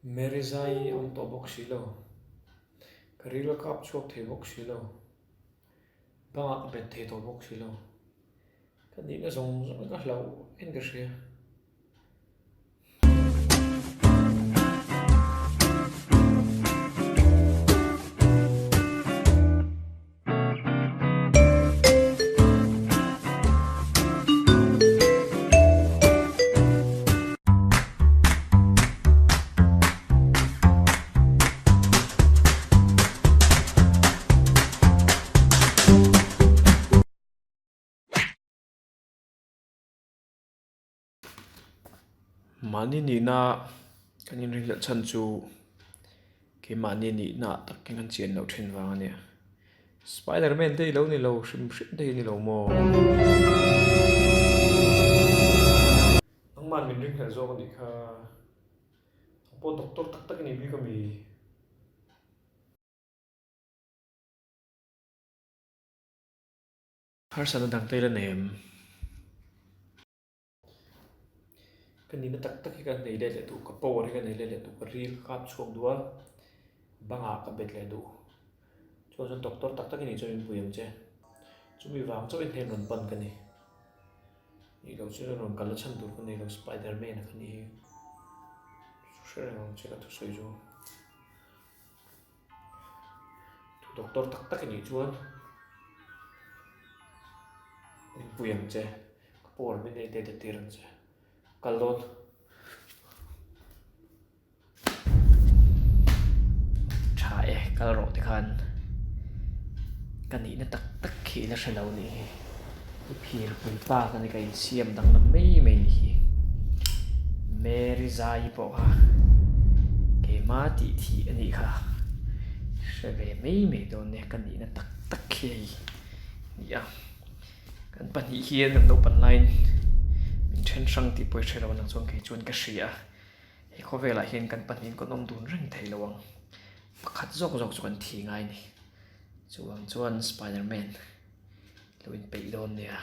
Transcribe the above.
Mary zai a awm tawh bawk si lo. Ka ril a kap chhuak thei bawk si lo. Bangah ka bet thei tawh bawk si lo. Ka nihna zawng zawng ka hlauh en ka hria. Mahni nihna kan inringhlelh chhan chu keimahni nihna ah takin kan chian loh thin vang a nia. Spiderman te hi lo ni lo hrim hrim te hi ni lo maw? Nangmah min ringhlelh zawk a nih kha. Nang pawh doctor tak tak i nih bik a mi? Harsatna dang te i la nei em? Ka nihna tak tak hi ka nei let leh duh, ka power hi ka nei let leh duh, ka ril ka kap chhuak duh a, bangah ka bet leh duh. Chuan chuan doctor tak tak i nih chuan min pui ang che. Chumi vang chauhin heng rawn pan ka ni. Nih loh chuan rawn kalna chhan tur ka nei lo, spider man a ka nih hi. Hre reng ang che ka thusawi chu. Doctor tak tak i nih chuan min pui ang che, ka power min ei let tir ang che, kal dawn. Tha e, kal rawh tikhan ka nihna tak tak khi la hre lo nih hi. I phir pui pa ka ni ka insiam danglam mai mai ni hi. Mary Zai pawh kha keimah tih thih a nih kha hre ve mai mai dawn nia ka nihna tak tak hi hei ni a. Kan pahnih hian kan naupan laiin min then hrang tih pawh i hre lo nang chuan kei chuan ka hria a. He khawvelah hian kan pahnihin kan awm dun reng thei lo ang. Pakhat zawk zawk chu kan thi ngai a ni. Chuvang chuan Spiderman lo inpeih dawn nia.